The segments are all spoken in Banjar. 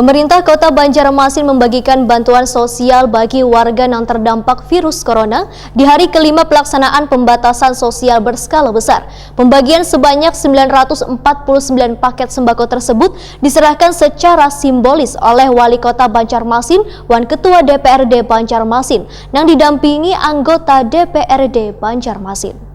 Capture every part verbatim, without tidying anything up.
Pemerintah Kota Banjarmasin membagikan bantuan sosial bagi warga yang terdampak virus corona di hari kelima pelaksanaan pembatasan sosial berskala besar. Pembagian sebanyak sembilan ratus empat puluh sembilan paket sembako tersebut diserahkan secara simbolis oleh Wali Kota Banjarmasin wan Ketua D P R D Banjarmasin yang didampingi anggota D P R D Banjarmasin.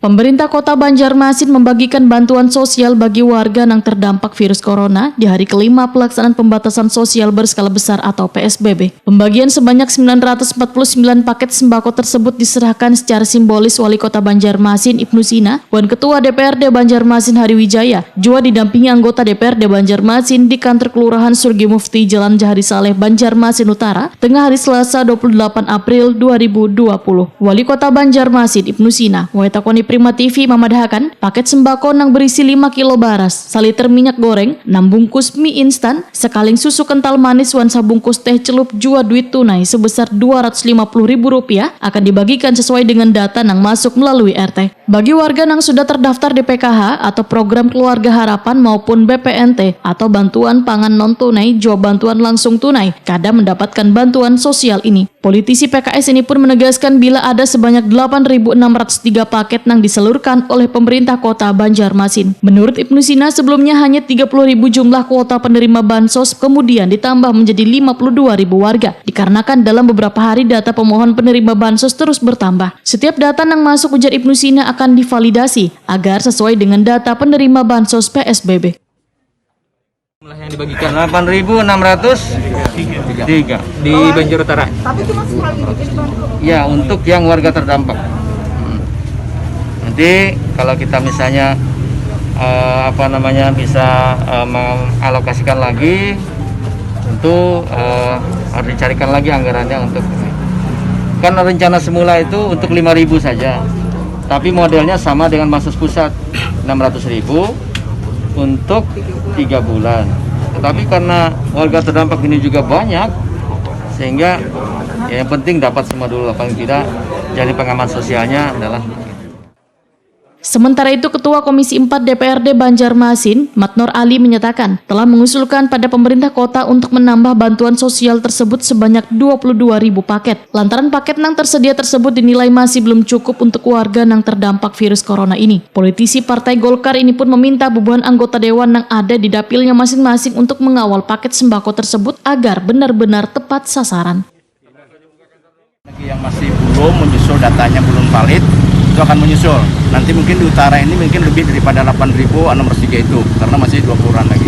Pemerintah Kota Banjarmasin membagikan bantuan sosial bagi warga yang terdampak virus corona di hari kelima pelaksanaan pembatasan sosial berskala besar atau P S B B. Pembagian sebanyak sembilan ratus empat puluh sembilan paket sembako tersebut diserahkan secara simbolis Wali Kota Banjarmasin Ibnu Sina wan Ketua D P R D Banjarmasin Hari Wijaya, jua didampingi anggota D P R D Banjarmasin di kantor Kelurahan Surgi Mufti, Jalan Jahari Saleh, Banjarmasin Utara, tengah hari Selasa dua puluh delapan April dua ribu dua puluh. Wali Kota Banjarmasin Ibnu Sina, wayatakoni Prima T V mamadahakan, paket sembako nang berisi lima kilo baras, saliter minyak goreng, enam bungkus mie instan, sekaling susu kental manis wan sabungkus teh celup jua duit tunai sebesar dua ratus lima puluh ribu rupiah akan dibagikan sesuai dengan data nang masuk melalui R T. Bagi warga nang sudah terdaftar di P K H atau program Keluarga Harapan maupun B P N T atau bantuan pangan non tunai jua bantuan langsung tunai, kada mendapatkan bantuan sosial ini. Politisi P K S ini pun menegaskan bila ada sebanyak delapan ribu enam ratus tiga paket nang disalurkan oleh pemerintah kota Banjarmasin. Menurut Ibnu Sina, sebelumnya hanya tiga puluh ribu jumlah kuota penerima bansos, kemudian ditambah menjadi lima puluh dua ribu warga, dikarenakan dalam beberapa hari data pemohon penerima bansos terus bertambah. Setiap data nang masuk, ujar Ibnu Sina, akan divalidasi agar sesuai dengan data penerima bansos P S B B. Jumlah yang dibagikan delapan ribu enam ratus tiga di Banjar Utara. Tapi cuma sekali ini, jadi bantu. Ya, untuk yang warga terdampak. Hmm. Nanti kalau kita misalnya eh, apa namanya bisa eh, mengalokasikan lagi, tentu eh, harus dicarikan lagi anggarannya untuk ini. Kan rencana semula itu untuk lima ribu saja. Tapi modelnya sama dengan bansos pusat, enam ratus ribu untuk tiga bulan. Tetapi karena warga terdampak ini juga banyak, sehingga ya, yang penting dapat semua dulu, paling tidak jadi pengaman sosialnya adalah. Sementara itu, Ketua Komisi empat D P R D Banjarmasin, Matnor Ali, menyatakan telah mengusulkan pada pemerintah kota untuk menambah bantuan sosial tersebut sebanyak dua puluh dua ribu paket. Lantaran paket nang tersedia tersebut dinilai masih belum cukup untuk warga nang terdampak virus corona ini. Politisi Partai Golkar ini pun meminta bubuhan anggota dewan nang ada di dapilnya masing-masing untuk mengawal paket sembako tersebut agar benar-benar tepat sasaran. Bagi yang masih belum menyusul, datanya belum valid, itu akan menyusul. Nanti mungkin di utara ini mungkin lebih daripada delapan ribu enam ratus tiga itu, karena masih dua puluhan lagi.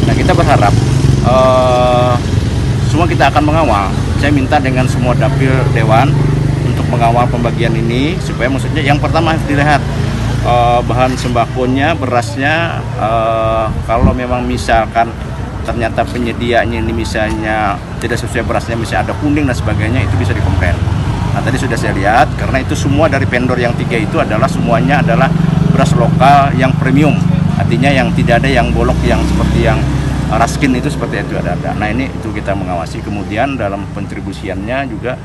Nah, kita berharap eh, semua kita akan mengawal. Saya minta dengan semua dapil dewan untuk mengawal pembagian ini, supaya, maksudnya, yang pertama harus dilihat eh, bahan sembakonya, berasnya, eh, kalau memang misalkan ternyata penyediaannya ini misalnya tidak sesuai berasnya, misalnya ada kuning dan sebagainya, itu bisa dikomplain. Nah, tadi sudah saya lihat, karena itu semua dari vendor yang tiga itu adalah semuanya adalah beras lokal yang premium, artinya yang tidak ada yang bolok yang seperti yang raskin itu, seperti itu ada ada. Nah, ini itu kita mengawasi, kemudian dalam pentribusiannya juga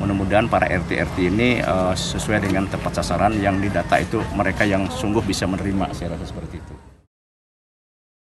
mudah-mudahan para R T R T ini eh, sesuai dengan tepat sasaran yang didata itu, mereka yang sungguh bisa menerima, saya rasa seperti itu.